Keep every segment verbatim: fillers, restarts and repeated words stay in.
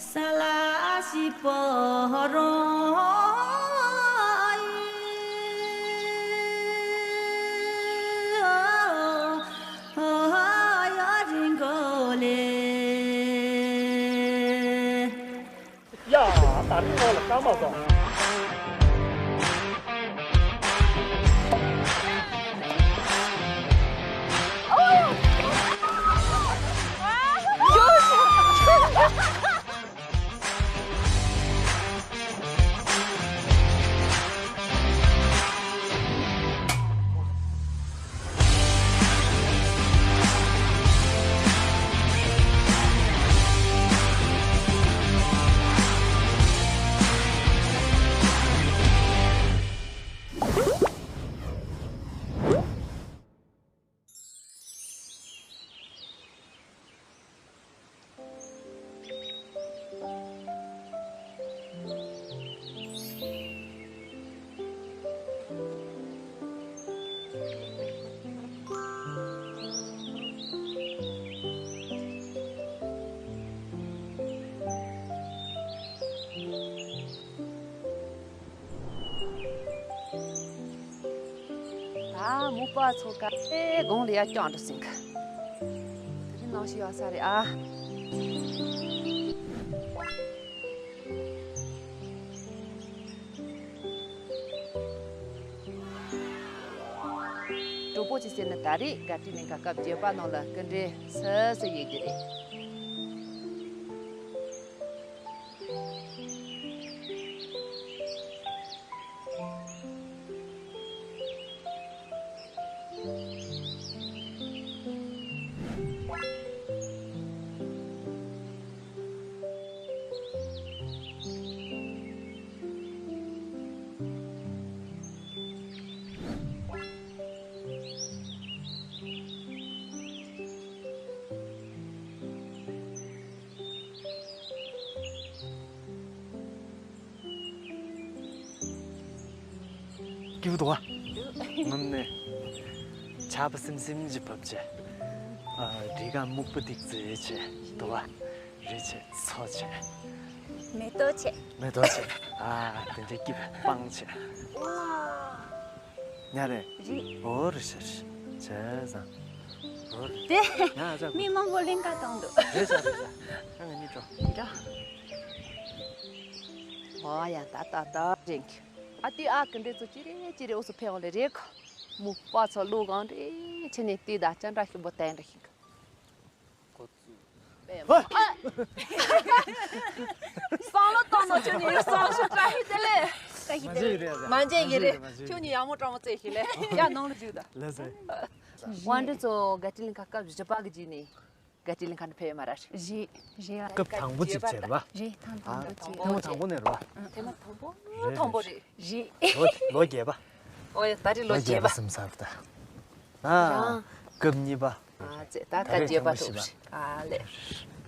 ས་ལ་ཞིག་པོ་རོ་ཡ་རིང་གོ་ལེ། ཡ། ད་རིང་ཁོང་ལ་སྐར་མ་སོང་། ད་མོ་པ་ཚོ་ག་ཚོད་གོང་ལ་ཡར་བསྐྱངས་འགྲོ་ཟིན་གི། དེ་རིང་ནང་ཞིག་ཡོད་ས་རེད་ཨ། གྲོགས་པོ་ཅིག་ཟེར་ན་ད་རེས་ག་ཏི་ནས་ག་སྐབས་བརྗེད་པ་ནང་ལ་སྐུ་འདྲེན་སུ་སུ་ཡོད་ཀྱི་རེད། སྐྱིད་པོ་འདུག་ག་ངམ་ནས་ཆར་པ་སིམ་སིམ་ཅིག་བབས་བྱས། ཨ། འདྲེ་སྒང་སྨུག་པ་ཏིག་ཙེ་བྱས་འདུག་ག་རེད་བྱས་ཚོ་བྱས། མེ་ཏོག་བྱས། མེ་ཏོག་བྱས། ཨ། དེ་འདྲའི་སྐྱིད་པའི་སྤང་བྱས། ཉ་རེད། རེད། འོ་རེད་ཤག་རེད་བྱས་ཙང་། འོ་རེད། དེ་ཉ་ཨ་ཅག་མི་མང་པོ་གླིང་ཀ་བཏང་འདུག་རེད་ཤག་རེད་ཤག་ཨ་ང་གཉིས་འགྲོ། འགྲོ། འོ་ཡ་ད་ད་ད་རིང་གི། ཨ་ཏི་ཨ་གི་འདྲེ་ཚོ་ཅི་རེད་ཅི་རེད་འུ་ཚོ་ཕེ་འོ་ལེ་རེད་གོ་མོ་པ་ཚོ་ལོ་གང་རེད་ཆེ་ནས་ཏི་ད་ཅན་དྲ་ཤི་བོ་ཏན་རེ་ཤི་གི། ཁོ་ཚོ། ཨ། བསམ་བློ་གཏོང་ནོ་ཁྱོད་ནི་བསམ་ཤུགས་བཀྲ་ཤིས་བདེ་ལེགས། བཀྲ་ཤིས་བདེ་ལེགས། མ་འཇལ་གི་རེད། མ་འཇལ་གི་རེད། ཁྱོད་ནི་ཡག་མོ་སྤྲང་མོ་རྩེ་ཤི་ལེ། ཡ་ནང་ལ་འཇུག་ད། ལགས་སོ། དབང་འདུས་ཚོ་ག་ཏི་ལིང་ཁ་སྐབས་བཞི་པ་གི་རྗེས་ནས་ག་ཏི་ལིང་ཁ་ནས་ཕེབས་ཡོད་མ་རེད། རེད་རེད། སྐབས་དང་པོ་གཅིག་བྱས་རེད་པ། རེད་ཐེངས་དང་པོ་གཅིག་ཐེངས་མ་དང་པོ་ནས་རེད་པ། ཐེངས་མ་དང་པོ་རེད་དང་པོ་རེད། རེད། ལོ་ལོ་བརྒྱད་པ། ཨོ་ཡ་ད་རེས་ལོ་ལོ་བརྒྱད་པ་བརྒྱད་པ་སིམ་ཚར་ད། ཨ། རང་། སྐབས་གཉིས་པ། ཨ་ཙེ་ད་ད་སྐབས་རྗེས་པ་ཐོབ་ཤིག་ཨ་ལེ།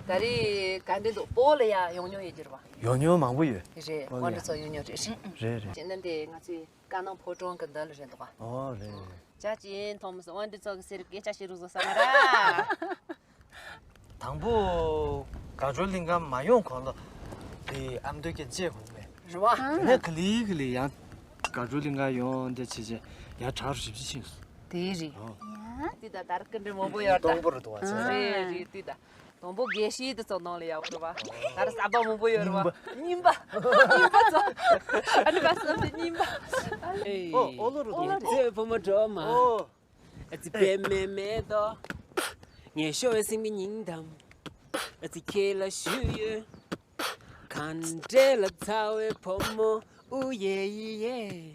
ད་རེས་ག་འདྲ་འདུག་སྤོ་ལ་ཡ་ཡོང་མྱོང་ཡོད་ཀྱི་རེད་པ། ཡོང་མྱོང་མང་པོ་ཡོད། རེད། སྤོ་ལ་ཡ། དབང་འདུས་ཚོ་ཡོང་མྱོང་རེད་རེད། རེད་རེད། ཅེ་ན་འདི་ང་ཚོའི་ཀ་ནང་ཕོ་བྲང་གི་འདི་ལ་རེད་འདུག་པ། ཨོ་རེད་རེད། ཅག་ཅིན་ཐོམ་སི་དབང་འདུས་ཚོ་གི་སེར་སྐད་ཆ་བཤད་རུ་བཟོ་ས་མ་ར། དང་པོ་དགའ་སྐྱོ་གླིང་ཁ་མ་ཡོང་གོང་ལ་དེ་ཨ་མདོ་སྐད་བཅད་གོ་མེད། རེད་བ། དེ་ནས་ག་ལེ་ག་ལེ་ཡང་དགའ་སྐྱོ་གླིང་ཁ་ཡོང་འདི་བྱེད་བྱེད་ཡ་དྲག་རུ་ཞིབ་ཞིབ་ཕྱིན་སོང་། དེ་རེད། ཨོ། ཏི་ད་དར་ཀི་འདྲེ་མོ་པོ་ཡོད་ད། སྟོང་པོ་རུ་འདུག་བ་ཚེ། རེད་རེད་ཏི་ད། དང་པོ་དགེ་བཤེས་དེ་ཚོ་ནང་ལ་ཡག་པོ་རེད་བ། ད་ར་གསར་པ་མང་པོ་ཡོད་རེད་བ། རྙིང་པ། རྙིང་པ་ཚོ། ཨ་ནི་བ་བསམ་སྟེ་རྙིང་པ། ཨོ་ཨོ་ལོ་རུ་འདུག་བ་ཚེ། ཚེ་བུ་མོ་གྲོགས་མ། ཨོ། ཨ་ཙི་པད་མའི་མེ་ཏོག་ངས་ཤོར་བའི་སེམས་ཀྱི་སྙིང་གཏམ། ཨ་ཙི་ཁྱེད་ལ་ཞུས་ཡོད། ག་འདྲས་ལ་ཚ་བའི་བུ་མོ་ཨུ་ཡེ་ཡི་ཡེ།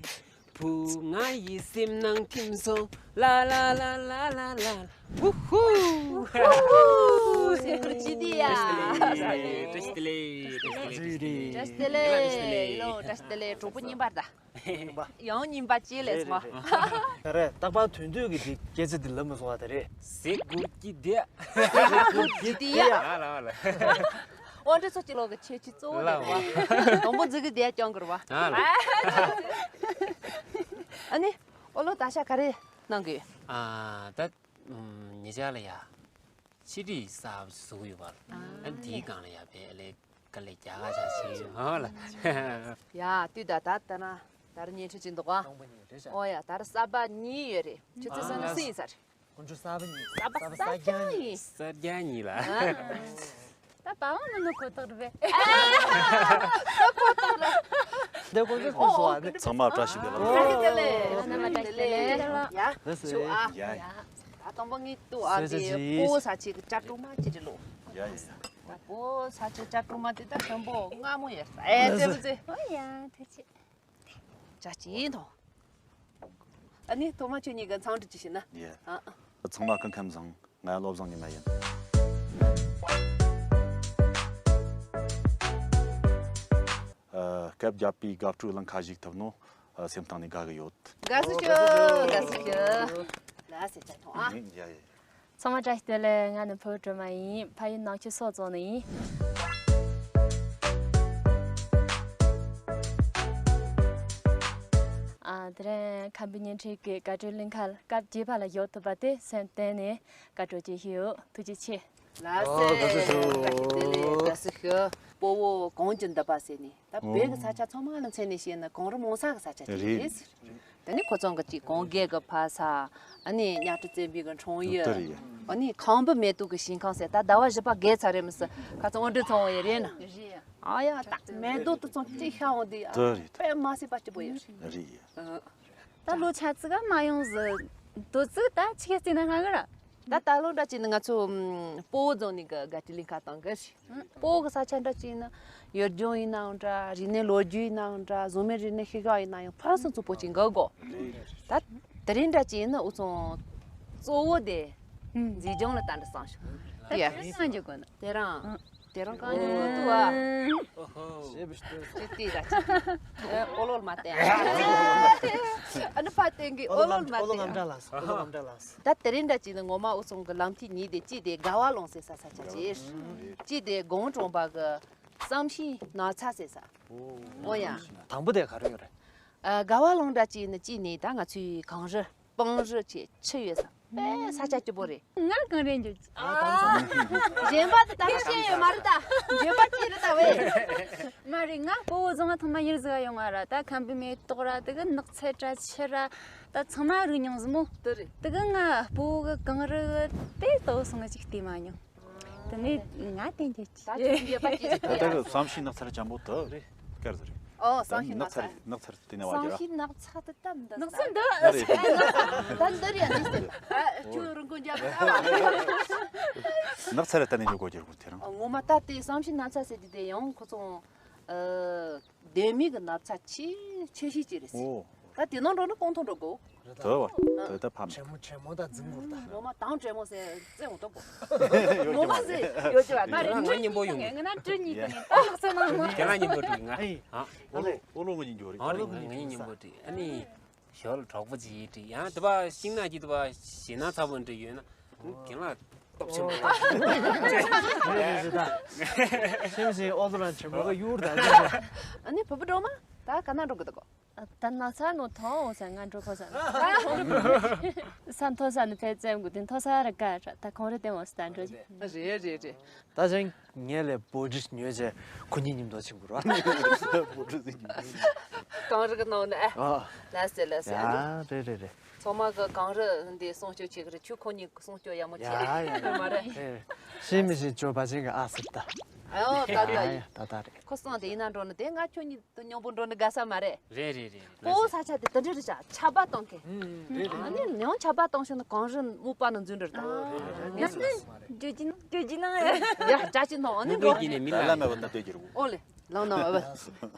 བུ་ང་ཡི་སེམས་ནང་ཐིམ་སོང་ལ་ལ་ལ། ཝུ་ཧུ། ཝུ་ཧུ། ཇི་དི་ཡ། བཀྲ་ཤིས་བདེ་ལེགས། བཀྲ་ཤིས་བདེ་ལེགས། བཀྲ་ཤིས་བདེ་ལེགས། ལོ་བཀྲ་ཤིས་བདེ་ལེགས། གྲོགས་པོ་རྙིང་པ་རེད་ད། ཡང་རྙིང་པ་ཅི་ལས་སོང་། ད་རེད་རྟག་པར་དོན་དུས་ཀྱི་དེ་སྐད་ཆ་དེ་ལབ་མི་སོང་བ་དེ་རེད། ཟེ་གུར་གྱི་དེ། ཟེ་གུར་གྱི་དེ་ཡ། ཨ་ལ་ཨ་ལ། དབང་འདུས་ཚོ་སྤྱི་ལོག་གི་ཁྱད་ཆོས་གཙོ་བོ་དེ་རེད་བ། དང་པོ་འཛི་གི་དེ་ཡ་སྐྱོང་གི་རེད་བ། ཨ་ལ། ཨ་ནི་ཨོ་ལོ་ད་ཤ་ག་རེ་གནང་གི་ཡོད། ཨ་ད་ཉེ་ཆར་ལ་ཡ། ཆེད་སྒྲིག་གསར་པ་བཟོ་གི་ཡོད་པ་ལ། ཨ་དེའི་སྒང་ལ་ཡ་བས་ལས། དཀའ་ལས་རྒྱག་ག་བྱ་ཞིག་ཧོ་ལ། ཡ་དུས་ད་ད་ལྟ་ན་ད་རུ་ཉིན་ཁྲི་ཅིག་འདུག་ག་སྟོང་པ་ཉིད་རེད་ཤག་ཨོ་ཡ་ད་རུ་གསར་པ་གཉིས་ཡོད་རེད། ཆུ་ཚོད་སུམ་ཅུ་སོ་གཅིག་ཡིན་ས་རེད། ཁོང་ཚོ་གསར་པ་གཉིས། གསར་པ་གསར་རྐྱང་ཡིན། གསར་རྐྱང་ཡིན་ལ། ད་པ་ཝང་ནི་ནི་གོ་ཐག་རེད་པས། ད་གོ་ཐག་རེད། འདི་གོ་ཐག་གོ་སོང་བ་ནི། ཚང་མ་བཀྲ་ཤིས་བདེ་ལེགས། བཀྲ་ཤིས་བདེ་ལེགས། རྣམ་པ་བཀྲ་ཤིས་བདེ་ལེགས། ཡ་ལགས་སོ། ཞུ་ཨ། ཡ་ཡ། ད་དང་པོ་ངས་ལྟོས་ཨ། སྲས་དེ་ཅི། སྤོ་བོ་ས་ཆའི་གི་ཅ་ཀྲུ་མ་ཅི་རེད་ལོ། ཡ་ཡ་ཡ། ད་སྤོ་བོ་ས་ཆའི་ཅ་ཀྲུ་མ་དེ་ད་ཞིམ་པོ་མངར་མོ་ཡོད་ས། ཨེ་ཙེ་ཙེ། ཨོ་ཡ་ཐུགས་རྗེ་ཆེ། ཅ་ཅི་ཡིན་དང་། ཨ་ནི་ཐོག་མ་ཁྱོད་གཉིས་ཀྱི་འཚམས་འདྲི་ཅིག་ཞུས་ན། ཡ། ཨ། ཚང་མ་སྐུ་ཁམས་བཟང་། ང་བློ་བཟང་ཉི་མ་ཡིན། ཨ། སྐད་རྒྱབ་པའི་དགའ་སྤྲོའི་གླིང་ཁ་ཞུགས་ཐུབ་ནོ། ཨ། སེམས་གཏིང་ནས་དགའ་གི་ཡོད། དགའ་བསུ་ཞུ། དགའ་བསུ་ཞུ། ལ་སེ་ཅ་ཐོང་ཨ། ཡ་ཡ། ཚང་མ་བཀྲ་ཤིས་བདེ་ལེགས། ང་ནི་ཕུ་བོ་སྒྲོལ་མ་ཡིན། ཕ་ཡུལ་ནག་ཆུ་སོག་རྫོང་ནས་ཡིན། ཨ། དེ་རིང་ཁམས་པའི་བརྙན་འཕྲིན་གྱི་དགའ་སྤྲོའི་གླིང་ག་སྐབས་བརྒྱད་པ་ལ་ཡོད་ཐུབ་པ་དེ་སེམས་གཏིང་ནས་དགའ་སྤྲོ་སྐྱེས་ཡོད། ཐུགས་རྗེ་ཆེ། ལགས་སོ། ཨོ་དགའ་བསུ་ཞུ། བཀྲ་ཤིས་བདེ་ལེགས། དགའ་བསུ་ཞུ། སྤོ་བོ་གངས་ཀྱི་མདུད་པ་ཟེར་ནས་ད་བོད་ཀྱི་ས་ཆ་ཚང་མ་ལ་མཚོན་ནས་བཤད་ན་གངས་རི་མང་ས་གི་ས་ཆ་ཅིག་རེད། རེད། དེ་ནས་ཁོ་ཚང་གི་ཅིག་གངས་རྒན་གི་ཕ་ས། ཨ་ནི་གཉའ་ཁྲི་བཙན་པོའི་གི་འཁྲུངས་ཡུལ། དེ་རེད། ཨ་ནི་ཁམས་པའི་མེ་ཏོག་གི་ཞིང་ཁམས་ཟེར་ད་ཟླ་བ་བཞི་པ་བརྒལ་ཚར་རེད་མི་སྲིད། ཁ་ཚང་དབང་འདུས་ཚང་བ་ཡི་རེད་ན། རེད། ཨ་ཡ་ད་མེ་ཏོག་དེ་ཚང་ཅིག་ཤ་འོང་དུས་ཨ། དེ་རེད། དཔེ་མ་སྲིད་པ་སྐྱིད་པོ་ཡོད་རེད། རེད། ཨ། ད་ལོ་ཆ་ཙིག་ག་མ་ཡོང་ཟི། དོ་ཙིག་ད་ཆི་གེ་རྩིས་ན་ཧ་གི་ར། ད་ད་ལོ་འདྲ་ཅིག་ནི་ང་ཚོ་ཨམ། སྤོ་བོ་རྫོང་ནས་གི་དགའ་སྤྲོའི་གླིང་ག་བཏང་གི་རེད། སྤོ་བོ་གི་ས་ཆ་འདྲ་ཅིག་ནི་ཡུལ་ལྗོངས་ཡིན་ནའང་འདྲ། རིག་གནས་ལོ་རྒྱུས་ཡིན་ནའང་འདྲ། གཟུགས་མེད་རིག་གནས་ཤེས་བྱ་ཡིན་ན་ཡང་ཕུན་སུམ་ཚོགས་པོ་ཅིག་འགག་གོ། ད་དེ་རིང་འདྲ་ཅིག་ནི་འུ་ཚོ་གཙོ་བོ་དེ་ཨུམ། མཛེས་ལྗོངས་ལ་ད་འདྲ་བསམ་ཤོག་ད་ཡ། དེ་རིང་ང་འཇོག་གོ་ན། དེ་རིང་། དེ་རིང་གང་འཇོག་གོ་ཐུ་ཨ། ཨོ་ཧོ། ཅི་ལྟོས་ད་ཅི། ཨོ་ལོལ་མ་བསྟན། ཨ་ནི་ཕ་བསྟན་གི་ཨོ་ལོལ་མ་བསྟན། ཨོ་ལོ་ངམ་འདྲ་ལགས། ཨོ་ལོ་ངམ་འདྲ་ལགས། ད་དེ་རིང་འདྲ་ཅིག་ནི་ངོ་མ་འུ་ཚོ་གི་ལམ་ཐིག་གཉིས་དེ་གཅིག་དེ་དགའ་བ་ལུང་ཟེར་ས་ས་ཆ་ཅིག་གཅིག་དེ་གངས་གྲོང་པ་གི་བསམ་ཤིང་ནགས་ཚལ་ཟེར་ས། ཨོ་ཡ། དང་པོ་དེ་ག་རེ་ཡོད་རེད། ཨ། དགའ་བ་ལུང་འདྲ་ཅིག་ནི་གཅིག་ནི་ད་ང་ཚོའི་གངས་རི་སྤང་རི་བཅས་ཆུ་ཡོད་ས་དཔེ་ས་ཆ་སྐྱིད་པོ་རེད། ང་གངས་རི་འགྱོ། ཨ། གཞན་པ་དེ་ད་ཤེས་ཡོད་མ་རེད་ད། གཞན་པ་ཅི་རེད་ད་ཝེ། མ་རེད། ང་སྤོ་བོ་རྫོང་ང་ཐེངས་མ་ཉེར་ཟིག་ག་ཡོང་ང་ར། ད་ཁམས་པའི་མེ་ཏོག་ར་དེ་གི་ནགས་ཚལ་ར་ཆུ་ར་ད་ཚང་མ་རིག་མྱོང་ཟིག་མོ། དེ་རེད། དེ་གི་ང་སྤོ་བོ་གི་གངས་རི་གི་དེ་ལྟ་བུ་སོང་ང་ཅིག་བལྟས་མ་མྱོང་། དེ་ནས་ང་བསྟན་རྒྱུ་ཅི། ད་ཁྱོད་འགྱོད་པ་སྐྱེས་ཟིག་ད་ལྟ་གི་བསམ་ཤིང་ནགས་ཚལ་འཇམ་པོ་དེ་རེད། དཀར་ཟིག་རེད། ཨོ་བསམ་ཤིང་ནགས་ཚལ། ནགས་ཚལ་དེ་ནས་བ་བསམ་རྒྱུ་ར། ཤིང་ནགས་ཚལ་དེ་ད་འདི་ནགས་ཚལ་འདི། ཨ་རེད། ད་འདི་རེད་ཡ་འདི་ཟེར། ཨ་ཁྱོད་རང་གོན་རྒྱབ་ད་བ། ནགས་ཚལ་ར་ད་ནས་འཇོག་གོ་རྒྱུ་ར་དེ་རང་། ངོ་མ་ད་དེ་བསམ་ཤིང་ནགས་ཚལ་ཟེར་དུས་དེ་ཡང་ཁོ་ཚོ་ཨ་ལྡེ་མིག་གི་ནགས་ཚལ་ཆེ་ཆེ་ཤོས་ཅིག་རེད་ཟེར། ཨོ། ད་དེ་ནང་འགྲོ་ན་སྤང་ཐང་འགྲོ་དགོས། དེ་བ། དེ་ད་ཕམ། དྲེད་མོ་དྲེད་མོ་ད་འཛིན་དགོས་ད། ངོ་མ་དང་དྲེད་མོ་ཟེར་བཙན་འོང་ཐོག་གོ། ཡོད་ཀྱི་མ་རེད། ངོ་མ་ཟེར་ཡོད་ཀྱི་མ་རེད། ང་སྙིང་པོ་ཡོང་གི། ང་ན་དྲི་གཉིས་དང་ནི་ད་ལག་ཚོད་ནང་ངོ་། ཁྱེད་རང་སྙིང་པོ་དྲི་ང་། ཨ། ཨོ་ལོ་ཨོ་ལོ་ང་གཉིས་འགྱོ་རེད། ཨོ་ལོ་ང་གཉིས་སྙིང་པོ་དྲི། ཨ་ནི་ཞོལ་གྲོགས་པོ་ཅིག་ཡིས་དྲི་ཡང་དེ་བ་ཤིང་ནགས་ཀྱི་དེ་བ་ཞེད་སྣང་ཚ་པོ་འདྲ་ཡོད་ན་རྒན་ལགས་སྟོབས་ཆེན་པོ། རེད་རེད་ད། ཤིང་ཤིང་ཨོ་ལོ་རང་ཆེན་པོ་ག་ཡུར་ད། ཨ་ནི་བུ་བུ་སྒྲོལ་མ་ད་ག་ན་འགྲོ་གི་འདུག་གོ། ད་ནགས་ཚལ་ནང་ཐོན་འོང་ཟེར། ང་འགྲོ་ཁོ་ཟེར། ས་མཐོ་ས་ནས་ཕེབས་ཙམ་གི་དེ་མཐོ་ས་ར་དགའ་ར། ད་གངས་རི་སྟེང་འོང་ཟེར། ད་འགྲོ་རྒྱུ། རེད་རེད་རེད། ད་ཅང་ངས་ལས་པོ་ཏི་ཉོས་བྱས་ཁོ་གཉིས་མཉམ་དུ་ཕྱིན་དགོས་ར། པོ་ཏི་ཟིག་ཉོས། གངས་རི་གི་ནང་ནས་ཨ། ཨ། ལགས་སེ་ལགས་སེ། ཡ་རེད་རེད་རེད། ཚང་མ་གི་གངས་རི་འདི་སྲུང་སྐྱོབ་བྱེད་གི་རེད། ཁྱོད་ཁོ་གཉིས་སྲུང་སྐྱོབ་ཡག་མོ་བྱེད། ཡ་ཡ་ཡ། མ་རེད། རེད་རེད། ཤེས་མི་ཤེས་ཅོ་པ་ཅན་གི་ཨ་ཟེར་ད། ཨོ་ད་ད་ཡ། ཡ་ད་ད་རེད། ཁོ་སང་དེ་ཡིན་ན་འགྲོ་ནི་དེ་ང་ཁྱོད་གཉིས། དུ་མཉམ་པོ་འགྲོ་ནི་དགའ་ས་མ་རེད། རེད་རེད་རེད། སྤོ་བོ་ས་ཆ་དེ་དེ་འདྲ་རེད་ཤག་ཆར་པ་གཏོང་མཁན། ཨ་ནི་ཡང་ཆར་པ་གཏོང་ཤོག་ན་གངས་རི་སྨུག་པ་ནང་འཛུལ་འགྲོ་རེད་ད། ང་ཚོ་བརྗོད་ཀྱི་ན་བརྗོད་ཀྱི་ན། ཡ་ཅག་ཅིག་ནང་ཨ་ནི་འགྲོ། ལ་ལ་མེད་པ་ད་ལྟོས་ཀྱི་རེད། ཨོ་ལེ་ལང་ནང་ཨ་བ།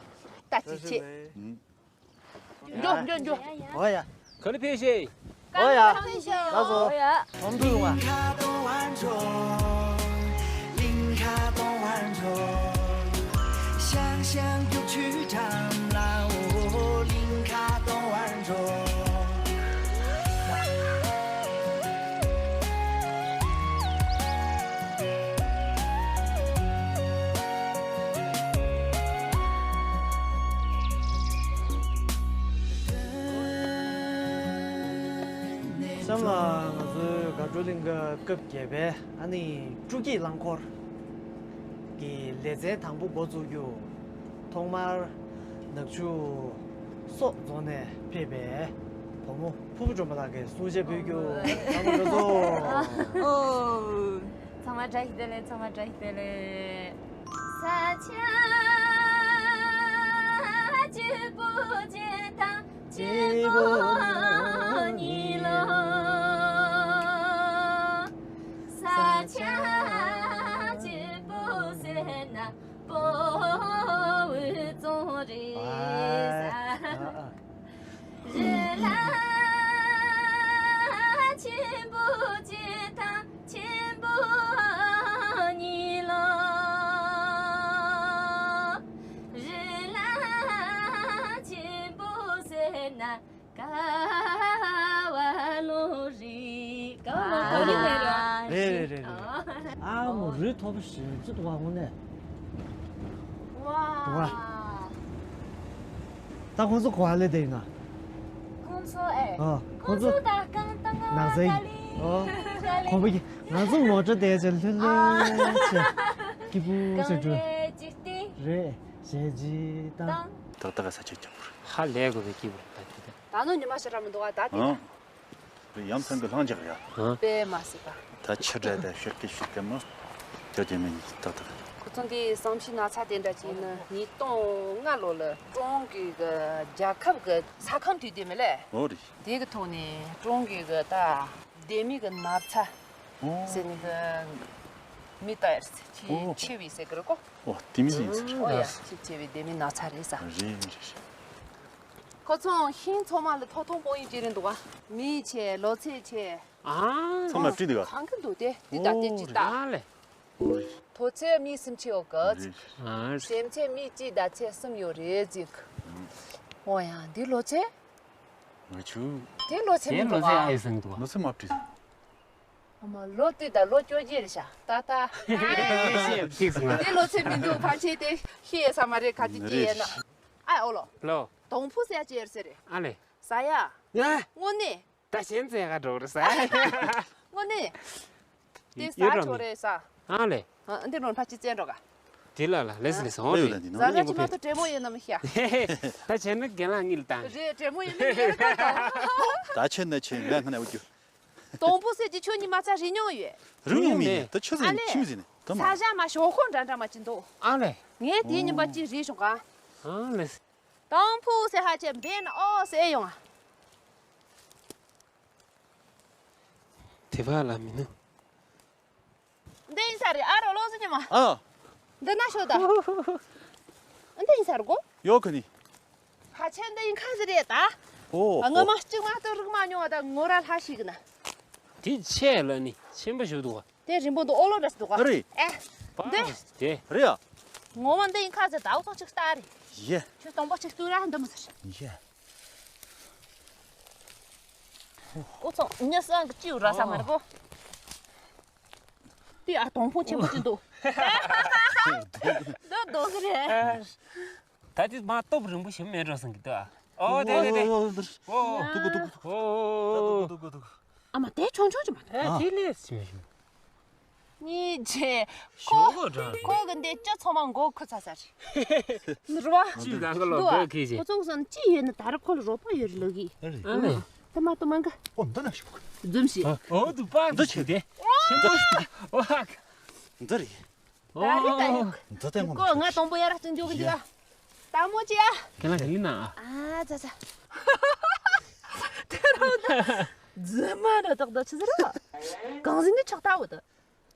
ད་ཅི་ཆེ། འགྲོ་འགྲོ་འགྲོ། ཨོ་ཡ། ག་ལ་ཕེབས་ཤེས། ཨོ་ཡ། ལགས་སོ། ཨོ་ཡ། ཁྲོམ་ཐུག་ཡོང་བ། གཤམ་ལ་ང་ཚོའི་དགའ་སྤྲོ་གླིང་ག་སྐབས་བརྒྱད་པའི་ཨ་ནི་སྤྲོ་སྐྱིད་རླངས་འཁོར། ལེ་ཚན་དང་པོ་འགོ་བཙུགས་རྒྱུ། ཐོག་མར་ནག་ཆུ་སོག་རྫོང་ནས་ཕེབས་པའི་བུ་མོ་ཕུར་བུ་སྒྲོལ་མ་ལགས་ཀྱིས་གསུང་བཤད་ཕུལ་རྒྱུ། ཚང་མ་ལ་འགྲོ་སོང་། ཨོ། ཚང་མ་བཀྲ་ཤིས་བདེ་ལེགས། ཚང་མ་བཀྲ་ཤིས་བདེ་ལེགས། ས་ཆ་གཅིག་པུ་གཅིག་དང་གཅིག་པོ་གཉིས་ལོ། ས་ཆ་གཅིག་པོ་ཟེར་ན་སྤོ་བོའི་རྫོང་རེད། རི་ལ་ཆེན་པོ་གཅིག་དང་ཆེན་པོ་གཉིས་ལོ། རི་ལ་ཆེན་པོ་ཟེར་ན་ཀ་བ་ལུང་རེད། ཀ་བ་ལུང་རེད། རེད་རེད་རེད་རེད། ཨ་མོ་རི་མཐོ་པོ་ཞེ་པོ་ཅིག་འདུག་པ་དངོས་གནས། ཝ། ད་ཁོང་ཚོ་ག་པར་སླེབས་བསྡད་ཡིན་ན། ཁོང་ཚོ་ཨེ། ཨ། ཁོང་ཁོང་ཚོ་ཚོ་ད་རྐང་ཐང་ནགས་ཚལ། ཨ། ཁོང་པ་གི་ང་ཚོ་ངོ་སྤྲོད་བལྟས་ཚེ་ལྷོད་ལྷོད་བྱས། སྐྱིད་པོ་ཞིག་འགྲོ། རེད། ཞེ་ཅིག་དང་། ཏག་ཏག་ས་ཆ་རྒྱང་པོ་རེད། ཧ་ལས་དགོས་པའི་སྐྱིད་པོ་རེད་ད་དེ་ད། ད་ནོ་ཉི་མ་ཞེ་དྲག་མི་འདུག་ཨ། ད་དེ་ཨང་། ཡ་མཚན་གྱི་ལྷང་རྒྱག་ཡ། ཨང་། དཔེ་མ་སྲིད་པ། ད་ཆུ་འདྲ་ད་ཤོར་གི་ཤོར་གི་མོ། དེ་དེ་མིན་ཏག་ཏག་ཁོ་ཚོ་འདི་བསམ་ཤེས་ན་ཚ་དེ་འདྲ་ཅིག་ནི་ཉིས་སྟོང་ལྔ་ལོ་ལ་ཀྲུང་གོའི་གི་རྒྱལ་ཁབ་གི་ས་ཁམས་དུས་དེ་མི་ལས། འོ་རེད། དེ་གི་ཐོག་ནས་ཀྲུང་གོའི་གི་ད་ལྡེ་མིག་གི་ན་ཚ། ཨོ། ཟེར་ནི་གི་མི་ལྟ་ཡར་ཆེས་ཨོ། ཆེ་བའི་ཟེར་གི་རེད་གོ། ཨོ་དེ་མི་ཟེར་ཡིན་ཟེར། ཨོ་ཡ་ཆེས་ཆེ་བའི་ལྡེ་མིག་ན་ཚ་རེད་ས། རེད་རེད་རེད། ཁོ་ཚོ་ཤིང་ཚོ་མ་ལ་ཐོག་ཐོག་པོ་ཡིན་ཅི་རེད་འདུག་ག་མི་ཆེ་ལོ་ཚད་ཆེ། ཨ། ཚང་མ་བྲིས་འདུག་ག་གང་གི་འདུག་དེ་འདི་ད་ཨོ་དེ་ཅི་ད། རེད་ལེ། ཐོ་ཚད་མི་སུམ་ཅུ་ཡོད་གི་ཅིག་ཨ། སེམས་ཚད་མི་གཅིག་ད་ཚད་གསུམ་ཡོད་རེད་ཅིག་ཨོ་ཡ་འདི་ལོ་ཚད། ང་ཆུ། དེ་ལོ་ཚད་དེ་མི་ལོ་འདུག་ཚད་ཨ་ཨེ་སང་འདུག་ལོ་ཚད་མ་བྲིས། ཨ་མ་ལོ་དེ་ད་ལོ་བཅོ་བརྒྱད་རེད་ཤག་ད་ད། ཨེ་ཤེས་ཐིག་སོང་ང་། དེ་ལོ་ཚད་མི་འདུག་ཕལ་ཆེར་དེ་ཤེས་ཡས་ས་མ་རེད་ག་དེ་སྐྱེས་ཡས་ན། ཨ་ཨོ་ལོ། ལོ། དོང་ཕུ་ཟེར་ཡ་ཅི་ཡོད་ཟེར་རེད། ཨ་ལེ། ཟ་ཡ། ཡ། དངོས་གནས། ད་གཞན་ཚེ་ག་འགྲོ་རེད་ཟ། དངོས་གནས། དེ་ཟ་ཆོག་རེད་ཟ། ཨ་ལེ། ཨ་འདི་རོང་ཕ་ཅི་བཙན་འགྲོ་ག་དེ་ལ་ལ་ལེས་ལེས་ཨོ་ལེ། ཟ་ཟ་ཅི་མ་གཏོགས་བྲེ་མོ་ཡོད་ན་མི་ཤ། ད་བྱས་ན་རྒན་ལགས་གཉིད་ལ་བཏང་། རེད་བྲེ་མོ་ཡོད་ན་ཡོད་ཀ་ད། ད་ཆེ་ན་ཆེ་ངས་ང་ནས་འུ་རྒྱུ། དོང་ཕུ་ཟེར་གྱི་ཁྱོད་གཉིས་མ་རྩ་རིག་མྱོང་ཡོད། རིག་མྱོང་མེད་ད་ཆ་ཟེར་ཨ་ནི་ལེ། ཁྱིམ་ཟེར་ནས་ད་མ། ས་ཞག་མ་ཞོག་ཁོག་འདྲ་འདྲ་མ་ཅི་འདུག་ཨ་ལེ། ངས་དེའི་ཉིན་པ་ཅི་རིག་བྱུང་ག་ཨ་ལེ། དང་ཕུ་ཟེར་ཧ་ཅེ་འབེན་ཨོ་ཟེར་ཡོང་ཨ། དེ་བ་ལ་མི་ནུ། འདི་ཡིན་ས་རེད་ཨ་རོ་ལོ་ཟི་ཉི་མ། ཨ། འདི་ན་ཤོད་ད། འདི་ཡིན་ས་རེད་གོ། ཡོ་ཁ་ནི། ཧ་ཆེ་འདི་ཡིན་ཁ་ཟི་རེད་ད། ཨོ། ང་མ་གཅིག་མ་གཏོགས་རིག་མ་མྱོང་བ་ད་ངོ་ར་ལྷ་ཞིག་ན། དེ་ཆེ་ལ་ནི་ཆེན་པོ་ཞིག་འདུག་བ། དེ་རིང་པོ་འདུག་ཨོ་ལོ་འདྲ་ཞིག་འདུག་ག་ཨ་རེད། ཨེ། པ་འདི། དེ། རེད་ཡ། ངོ་མ་འདི་ཡིན་ཁ་ཟེར་ད་འུ་ཚོ་ཅིག་ལྟ་རེད། ཡེ། ཁྱོད་སྟོང་པ་ཅིག་ལྟོས་ར་འདི་མི་ཟེར། ཡེ། འུ་ཚོ་ཉལ་ས་གི་ཅིའུ་ར་ས་མ་རེད་གོ། དེ་ཨ་དོང་ཕུ་ཆེན་པོ་ཅིག་འདུག་འདི་རྡོ་གི་རེད། ད་དེ་མ་སྟོབས་རིང་པོ་ཞིག་མེད་འགྲོ་སང་གི་འདུག་ཨ། ཨོ་དེ་དེ་དེ། ཨོ། ཏུ་ཀུ་ཏུ་ཀུ་ཏུ། ཨོ། ཏུ་ཀུ་ཏུ་ཀུ་ཏུ། ཨ་མ་དེ་ཆུང་ཆུང་ཅིག་མ་རེད། ཨ་དེ་ལས་ཞིམ་ཞིམ། གཉིས་བྱས། ཁོ་ཞོག་གོ་འདྲ། ཁོ་གི་འདི་སྤྱི་ཚོགས་མ་མགོ་ཁུ་ཚ་ཚ་རེད། ནི་རུ་བ། ཅི་ལ་ག་ལོ་འདུག་ག་ཁེ་ཅེ། ཁོ་ཚོ་གསུམ་ཅི་ཡོད་ནི་ད་རུ་ཁོ་ལ་རོགས་པ་ཡོད་རེད་ལོ་གི། ཨ་རེད། ཨ་ནི། ད་མ་ཏོ་མ་འགའ། ཨོ་འདི་ན་ཞོག་འཛུམ་ཞིག་ཨོ་འདུག་པ་འདི་ཆེ་དེ། ཆེན་པོ་ཞིག་ཨོ་ཧ། འདི་རེད། ད་རེད་ད་ཡོད། འདི་ལྟད་མོ་ཀོ་ང་དང་པོ་ཡར་བརྩི་འཇོག་གི་འདུག་ཨ། ལྟད་མོ་ཅི་ཨ། ཁྱེད་ལ་དེ་ཡིན་ན་ཨ། ཨ་ཙ་ཙ། དེ་རུ་ད། རྫུན་མ་ར་ཏག་ཏག་ཆི་ཟེར་ར། གང་ཟིན་ནི་ཆགས་ལྟ་བུ་ད།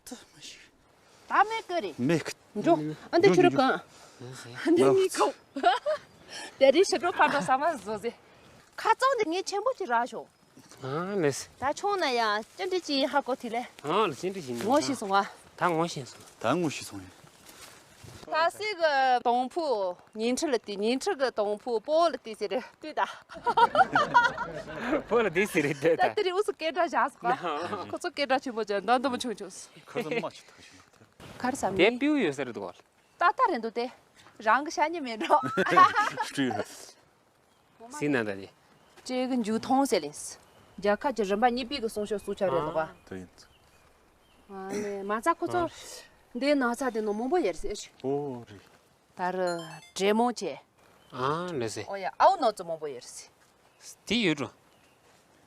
ད་མེད་ཀི་རེད། མེད་ཀི། འགྲོ། ཨ་འདི་ཆུ་རུ་གང་། ཨ་འདི་གཉིས་ཁོ། དེ་རིང་ཕྱི་དྲོ་ཕར་འགྲོ་ཟ་མ་བཟོ་ཟེ། ཁ་རྩང་འདི་ངས་ཆེན་པོ་ཅིག་རག་ཤོག་ཨ་ལེས། ད་ཆུང་ན་ཡང་ཅི་འདྲ་ཅིག་ཡིན་ཧ་གོ་དེ་ལས། ཨ་ལེ་ཅི་འདྲ་ཞིག་ངོ་ཤེས་སོང་བ། ད་ངོ་ཤེས་སོང་། ད་ངོ་ཤེས་སོང་ཡིན། ད་སི་གི་དོང་ཕུ་ཉིན་ཁྲི་ལ་དེ་ཉིན་ཁྲི་གི་དོང་ཕུ་སྤོ་ལ་དེ་ཟེར་རེད་ལྟོས་ད། སྤོ་ལ་དེ་ཟེར་རེད་ལྟོས་ད། ད་དེ་རིང་ཨུ་སུ་སྐད་གྲགས་བཞག་སོང་ད། ཁོ་ཚོ་སྐད་གྲགས་ཆེན་པོ་བྱས་འདམ་འདམ་ཆུང་ཆུང་། ཁ་ཚ་མ་ཆུ་ཐག་ཞིག་ལགས་ད། གར་ས་དེ་མི་པིའུ་ཡོད་ས་རེད་འདུག་ག་ད་ལྟ་རེད་འདུག་སྟེ། རང་གི་ཤ་ཉེ་མེད་འགྲོ། སྤྲུལ། སྲིད་ན་ད་དེ། ཅེ་གི་མཇུག་མཐོང་ཟེར་ལེན། རྒྱལ་ཁབ་ཀྱི་རིམ་པ་གཉིས་པའི་གི་གསུང་ཆོས་སུ་ཆ་རེད་འདུག་ག་དེ་ཡིན། ཨ་ནི་མ་རྩ་ཁོ་ཚོ། འདི་ན་ཚ་དེ་ནོ་མང་པོ་ཡོད་རེད་ཟེར། ཨོ་རེད། ད་རུ་འདྲེ་མོ་བྱས། ཨ་ལེ་ཟེ། ཨོ་ཡ་ཨའུ་ནོ་ཙི་མང་པོ་ཡོད་རེད་ཟེར། དེ་ཡོད་འགྲོ།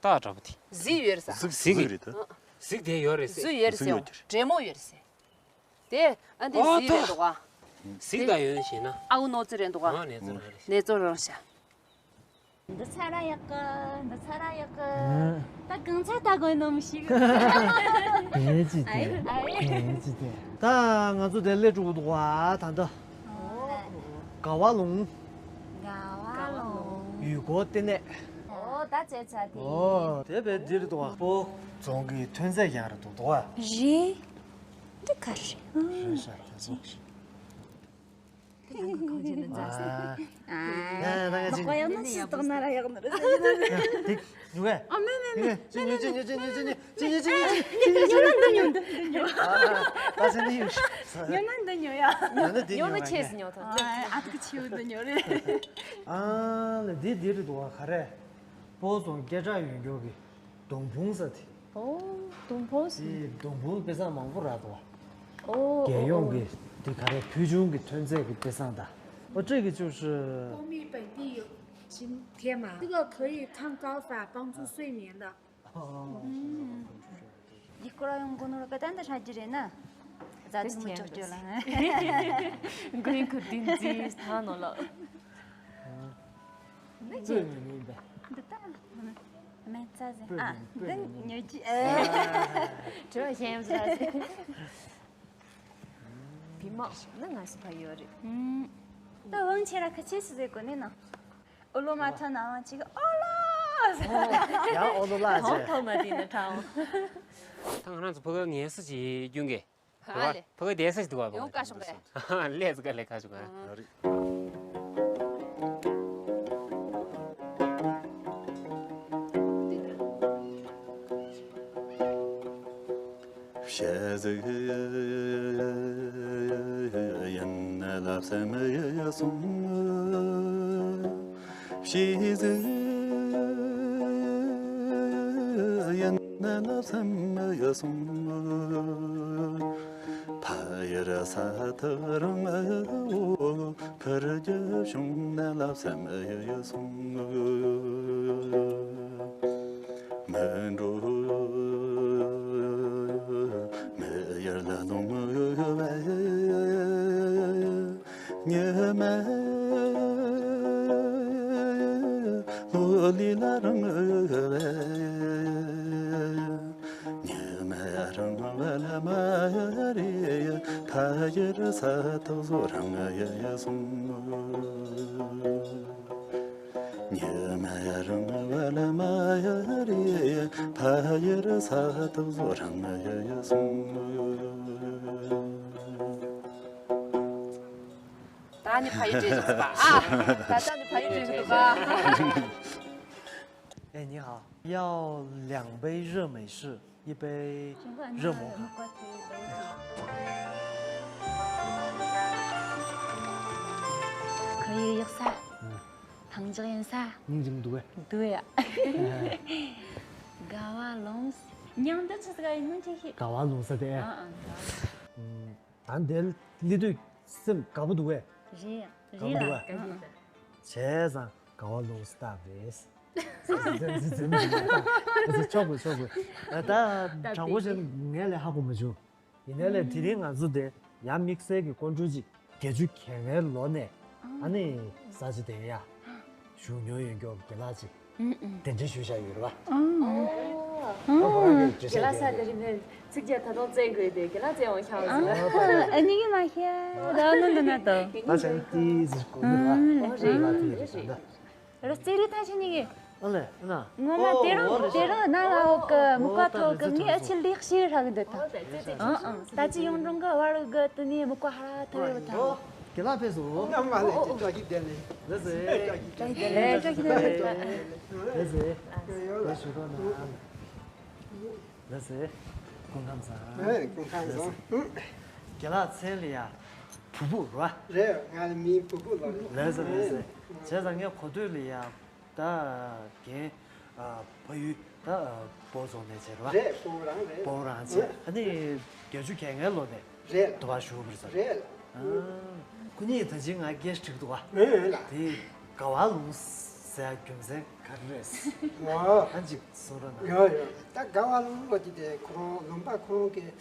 ཏག་འདྲ་པོ་དེ། གཟིག་ཡོད་རེད་ཟེར། གཟིག་གཟིག་རེད་ད། གཟིག་དེ་ཡོད་རེད་ཟེར། གཟིག་ཡོད་རེད་ཟེར། འདྲེ་མོ་ཡོད་རེད་ཟེར། དེ་ཨ་འདི་ཨོ་གཟིག་རེད་འདུག་ག་གཟིག་དང་ཡོད་ན་ཞེ་ན། ཨའུ་ནོ་ཙི་རེད་འདུག་ག་ཨ་ནེ་ཙི་རང་རེད། ནེ་ཙི་རང་ཤ། འདི་ཚ་ར་ཡག་གི་འདི་ཚ་ར་ཡག་གི་ད་གང་ཚ་ལྟ་དགོས་ནམ་ཞིག་དེ་ཅི་དེ། ཨ་ཨེ། དེ་ཅི་དེ། ད་ང་ཚོ་དེ་སླེབས་འགྲོ་གི་འདུག་ག་ད་ལྟ། ཨོ། དགའ་བ་ལུང་། དགའ་བ་ལུང་། ཡུལ་སྐོར་ལྟེ་གནས། ཨོ་ད་བྱས་ཚ་དེ། ཨོ་དེ་བས་འདི་རེད་འདུག་ག་སྤོ་རྫོང་གི་ཐོན་རྫས་ཀྱང་རེད་འདུག་འདུག་ག་རེད། འདི་ག་རེད། རེད་ཤག་དེ་ཚོ། དེ་གང་གང་བྱས་ནས་འཛའ་ཟེར། ཨ། ད་ད་ད་ལག་པ་ཡག་ན་སུ་བཏགས་ན་ར་ཡག་ནི་རེད། དེ་ཉུ་གས། ཨ་མེ་མེ་མེ། ཉུ་གས་ཉུ་གས་ཉུ་གས་ཉུ་གས་ཉུ་གས་ཉུ་གས་ཉུ་གས་ཉུ་གས་ཉུ་གས་ཉུ་གས། ཉོ་ན་འདི་ཉོ་འདི་ཉོ། ཨ་ད་ཟེར་ནི་ཡོད། ཉོ་ན་འདི་ཉོ་ཡ། ཉོ་ན་འདི་ཉོ་ན་ཉོ་ཡ། ཆེས་ཉོ་ཐོ། ཨ་ཨ་ཐུག་ཆེ་བོ་འདི་ཉོ་རེད། ཨ་ལེ་འདི་འདི་རེད་འདུག་ག་ག་རེ། སྤོ་རྫོང་སྐད་གྲགས་ཡོད་མཁན་གྱི་སྡོང་ཕུང་ཟེར་དེ། ཨོ། སྡོང་ཕུང་ཟེར། དེ་སྡོང་ཕུང་དཔེ་བཟང་མང་པོ་རག་འདུག་ག་ཨོ་རྒྱལ་ཡོངས་ཀྱི་དེ་ག་རེ་ཕུལ་བྱུང་གི་ཐོན་རྫས་ཀྱི་དཔེ་བཟང་དང་། ཨོ་这个就是蜂蜜本地有青天麻，这个可以抗高反、帮助睡眠的。 ཡིག་སྐོར་ཡོང་གོ་ནོ་ར་ག་ད་འདི་ཧྲ་རྒྱུ་རེད་ན། རྫ་ཆུ་མི་ལྕོག་ཅོ་ལ། མགོན་ཁུར་དིན་ཛི་ཐ་ནོ་ལ། འདི་ཅི། འདི་ད། སྨན་རྩྭ་ཟེར། ཨ། འདི་ཉོ་རྒྱུ། དྲི་བ་གཞན་ཡང་ཟེར། བི་མ་ནི་ང་སི་ཕ་ཡོད་རེད། ད་དབང་ཆེ་ར་ཁ་ཆེ་སི་ཟེར་གོ་ནི་ན། ཨོ་ལོ་མ་ཐོན་ནའང་ཅིག་ཨོ་ལོ། ཡང་ཨོ་ལོ་ལ་ཐོང་ཅེ། ཐོང་མ་དེ་ནི་ཁྲའོ། ད་ང་རང་ཚོ་ཕ་གི་ངལ་གསོ་བྱེད་རྒྱུ་གི། ཨ་ལེ། ཕ་གི་བསྡད་ས་ཞིག་འདུག་བ། ཡོང་ཀ་ཞོག་གས། ལས་ཟིག་ག་ལས་ཀ་ཞོག་ག་ཨ་རེད། བཤད་ཟིག་ཡིན་ལབ་སེམས་ཡོད་སོང་། ཤེས་ཟིག་ཡིན་ལབ་སེམས་ཡོད་སོང་། ཕ་ཡུལ་ས་ཐག་རིང་བོ་ཕར་རྒྱབ་བྱུང་ན་ལབ་སེམས་ཡོད་སོང་། མི་འགྲོ་མི་ཡར་ལ་ལོང་བས། ཉི་མ་ལོ་ལི་ལ་རིང་བས། ཉི་མ་རིང་བ་ལ་མ་རེད། ཕ་ཡུལ་ས་ཐག་བཟོ་རིང་ཡ་སོང་། ཉི་མ་རིང་བ་ལ་མ་རེད། ཕ་ཡུལ་ས་ཐག་བཟོ་རིང་ཡ་སོང་། ད་ནི་ཕ་ཡུལ་བྲིས་སོང་ཟེར་བ། ཨ། ད་ལྟ་ནི་ཕ་ཡུལ་བྲིས་སོང་ཟེར་བ། 哎，你好，要两杯热美式，一杯热摩卡。可以ཡག་ས། ཐང་ཅིག་ཡིན་ས། སྙིང་རྗེ་མི་འདུག་གས། འདུག་ཡ། དགའ་བ་ལོངས། མྱང་འདི་ཆི་ཟིག་ཡིན་ནམ་ཅིག་ཤེས། དགའ་བ་ལོངས་ས་དེ། ཨ་ཨ། ད་འདིར་སླེབས་དུས་སེམས་དགའ་པོ་འདུག་གས། རེད་རེད་ལ། བྱས་ཙང་དགའ་བ་ལོངས་ས་རེད། ཆོག་གི་ཆོག་གི། ད་དྲང་པོ་བཤད་ན་ངས་ལས་ཧ་གོ་མ་བྱུང་། ཡིན་ནའི་ལས་དེ་རིང་ང་ཚོ་དེ་ཡང་དམིགས་བསལ་གྱི་སྐུ་མགྲོན་ཅིག་བརྒྱད་ཅུ་གྱ་ལྔའི་ལོ་ནས་ཨ་ནི་ས་ཆ་དེ་ཡ་བཞུགས་མྱོང་ཡོད་མཁན་རྒན་ལགས་ཅིག་གདན་འདྲེན་ཞུས་བཞག་ཡོད་རེད་པ། ཨ་ཁོ་རང་གིས་འདྲེན་བཞག་རྒན་ལགས་ས་དེ་རིང་ནས་ཚིག་བརྒྱད་ད་དུང་བཙན་དགོས་ཏེ་རྒན་ལགས་བཙན་འོང་ཤག་ཟེར། ཨ་ནི་ཡིན་མ་ཤེས་ད་ནི་འདི་ན་ད། ད་བྱས་ན་ཏི་ཟེར་གོ་གི་རེད་པ། ཨ་རེད་རྒན་ལགས་ཏི་ཟེར་གོ་གི་རེད། ར་རྩེ་རི་ཐང་ཆེན་ནི་གི། ཨ་ལེ་ཨ་ན། ངོ་མ་དེ་རིང་དེ་རིང་ན་ལ་འོག་གི་མུ་ཀ་ཐོག་གི་ངའི་ཨ་ཆི་ལེགས་ཤེས་རག་གི་འདུག་ད། ཨང་ཨང་ད་ཅི་ཡོང་འགྲོ་གི་བར་གི་དེ་ནས་མུ་ཀ་ཧ་ར་ཐོ་ཡོད་ད། རྒན་ལགས་ཕེབས་སོང་། ཨ་མ་ལེ་ཅི་བཀྲ་ཤིས་བདེ་ལེགས། ལགས་སེ། བཀྲ་ཤིས་བདེ་ལེགས། ལགས་སེ། ལགས་སེ། ལགས་སེ། ལགས་སེ། སྐུ་ཁམས་བཟང་། ཨེ་སྐུ་ཁམས་བཟང་། རྒན་ལགས་མཚན་ལ་ཡ། བུ་བུ་ར། རེད་ང་ལ་མིང་བུ་བུ་ལབ་རེད། ལགས་སེ་ལགས་སེ། བྱས་ཙང་ངས་གོ་ཐོས་ལ་ཡ། ད་རྒན་ཨ་ཕ་ཡུལ་ད་ཨ་སྤོ་རྫོང་ནས་བྱས་ར། རེད་སྤོ་རང་རེད། སྤོ་རང་བྱས། ཨ་ནི་བརྒྱད་ཅུ་གྱ་ལྔའི་ལོ་ནས་ རེད་ལ། དུ་བ་ཞུ་བར་ཟེར། རེད་ལ། ཨ། ཁོ་གཉིས་ད་ཅི་ང་སྐད་ཆ་དྲིས་འདུག་བ། ཨེ་ལ། དེ་དགའ་བ་ལུང་ཟེར་རྒྱུ་མཚན་ག་རེ་རེད། ཨ། ཨ་ཅིག་གསུང་རོགས་གནང་། ཡོ་ཡོ། ད་དགའ་བ་ལུང་ལོ་ཅི་དེ་ཁོ་རང་ལུང་པ་ཁོ་རང་གི་ད་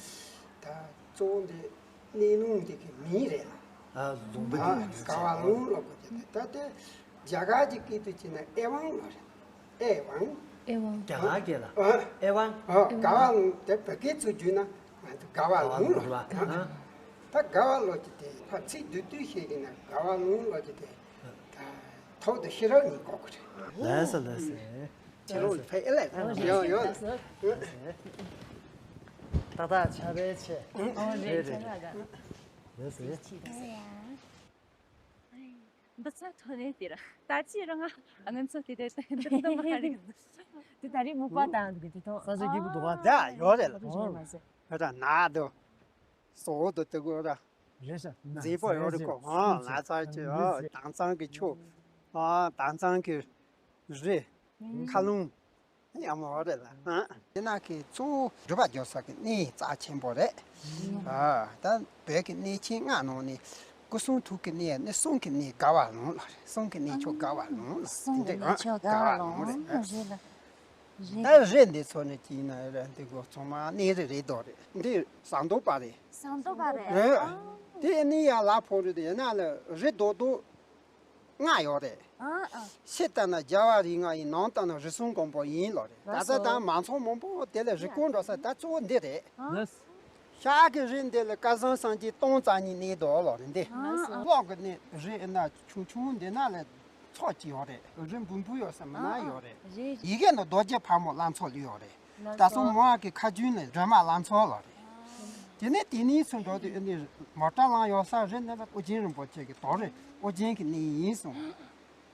གཙོ་བོ་འདི་གནས་ལུང་འདི་གི་མིང་རེད་ལ། ཨ། ལུང་པ་ཨ། གི་མིང་དགའ་བ་ལུང་ལོ་གོ་ཅི་དེ་ད་དེ་རྒྱ་གར་གྱི་སྐད་དུ་བྱས་ན་ཨེ་ཝང་ལོ་རེད། ཨེ་ཝང་། ཨེ་ཝང་། རྒྱ་གར་སྐད་ལ་ཨ། ཨེ་ཝང་། ཨ། དགའ་བ་ལུང་དེ་བོད་སྐད་ཚུར་བསྒྱུར་ན་ང་ཚོ་དགའ་བ་ལུང་ལ། ཨ། ད་དགའ་བ་ལོ་ཅི་དེ་ཕར་ཚིག་བསྡུས་བསྡུས་ཤིག་གི་ན་དགའ་བ་ལུང་ལོ་ཅི་དེ་ད་ཐོག་ཏུ་ཤེས་རབ་གཉིས་གོ་གི་རེད། ལགས་སོ་ལགས་སོ། ཕྱི་ལོགས་ཕེབས་ཨེ་ལགས་ཡོ་ཡོ། ཏག་ཏག་ཆ་བའི་ཆེ། ཨོ་རེད་རེད་རེད། ལགས་སོ། འདི་ཚོ་ཐོན་ནས་དེ་ར་ད་ཅི་རང་ང་ང་ཚོ་དེ་དེ་དེ་དེ་མ་རེད། དེ་ད་རེས་མུ་པ་དང་དེ་དེ་ཐོན། ས་ཆ་སྐྱིད་པོ་འདུག་ག་ད་ཡོད་རེད་ལ། ཨོ་རེད་མ་ཟད། ད་ན་དུ་སོ་དུ་དུ་གོ་ར། རེད་ཤག་མཛེས་པོ་ཡོད་རེད་གོ་ཨ། ལ་ཚ་ཅི་ཨ། དྭངས་གཙང་གི་ཆུ། ཨ། དྭངས་གཙང་གི་རི། མཁའ་རླུང་། ཡག་མོ་རེད་ལ། ཨ། དེ་ན་གི་གཙོ་བོ་སྒྲུབ་པ་སྦྱོར་ས་གི་གནས་རྩ་ཆེན་པོ་རེད། ཨ། ད་བོད་ཀྱི་གནས་ཆེན་ལྔ་ནང་ནས་སྐུ་གསུང་ཐུགས་ཀྱི་གནས་ནི་གསུང་གི་གནས་དགའ་བ་ལུང་ལ་རེད། གསུང་གི་གནས་མཆོག་དགའ་བ་ལུང་ལ། གསུང་གི་གནས་མཆོག་དགའ་བ་ལུང་རེད། ད་རི་འདི་ཚོ་ནི་ཅི་ཡིན་ན་རེད། འདི་གོ་ཚང་མ་གནས་རི་རེད་དོ་རེད། འདི་ཟངས་མདོག་དཔལ་རེད། ཟངས་མདོག་དཔལ་རེད། རེད། དེ་ནི་ཡ་ལ་ཕོག་རེད། དེ་ན་ལ་རི་རྡོག་རྡོག་ལྔ་ཡོད་རེད། ཨ་ཨ། ཕྱི་ལྟ་ན་རྒྱལ་བ་རིགས་ལྔ་ཡིན། ནང་ལྟ་ན་རིགས་གསུམ་མགོན་པོ་ཡིན་ལོ་རེད། ད་ལྟ་ད་མང་ཚོགས་མང་པོ་དེ་ལ་རི་སྐོར་འགྲོ་ས་ད་གཙོ་བོ་འདི་རེད། ལགས། ཤར་གྱི་རི་འདི་ལ་སྐལ་བཟང་སངས་རྒྱས་སྟོང་རྩ་གཉིས་གནས་འདུག་ལོ་རེད་འདི། ལགས། ལྷོ་གི་ནི་རི་ཨེ་ན་ཆུང་ཆུང་འདི་ན་ལ་ཚོགས་ཀྱི་ཡོད་རེད། རི་འབུམ་འབུམ་ཡོད་ས་མི་ན་ཡོད་རེད། རེད་རེད། ཡི་གེ་ནི་རྡོ་རྗེ་ཕག་མོ་བླ་མཚོ་ལ་ཡོད་རེད། ད་སོ་མོ་ཨ་གི་ཁ་རྒྱུན་ནི་སྒྲོལ་མ་བླ་མཚོ་ལོ་རེད། དེ་ནས་དེ་ནས་ཚུར་འགྲོ་དུས་ཨེ་འདི་མོ་ཊ་ལང་ཡོད་ས་རི་འདི་ལ་ཨོ་རྒྱན་རིན་པོ་ཆེ་གི་དོ་རེད། ཨོ་རྒྱན་གི་གནས་ཡིན་གསུངས།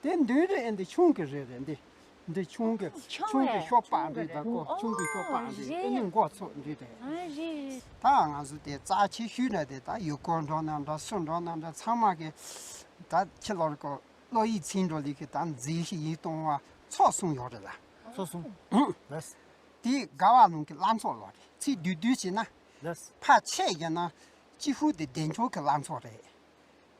དེ་མདུན་རི་ཨེ་འདི་ཁྱུང་གི་རི་རེད་འདི། འདི་ཁྱུང་གི་ཁྱུང་གི་ཤོག་པ་འདི་ད་ཀོ་ཁྱུང་གི་ཤོག་པ་འདི་ཨེ་ནི་མགོ་ཚོ་འདི་རེད། ད་ང་ཚོ་དེ་རྩ་ཆེ་ཤོས་ན་དེ་ད་ཡུལ་སྐོར་འགྲོ་ན་འདྲ་སུ་འགྲོ་ན་འདྲ་ཚང་མ་གི་ད་ཁྱི་ལོར་ཀོ་བློ་ཡིད་ཚིམ་འགྲོ་ལི་གི་ད་མཛེས་ཤིང་ཡིད་དུ་འོང་བ་ཚོགས་གསུམ་ཡོད་རེད་ལ། ཚོགས་གསུམ། ལགས། དེ་དགའ་བ་ལུང་གི་བླ་མཚོ་ལོ་རེད། ཚིག་བསྡུས་བསྡུས་བྱས་ན། ལགས། ཕར་ཆེ་ཡིན་ན་སྤྱི་ཕུག་དེ་བདེ་མཆོག་གི་བླ་མཚོ་རེད།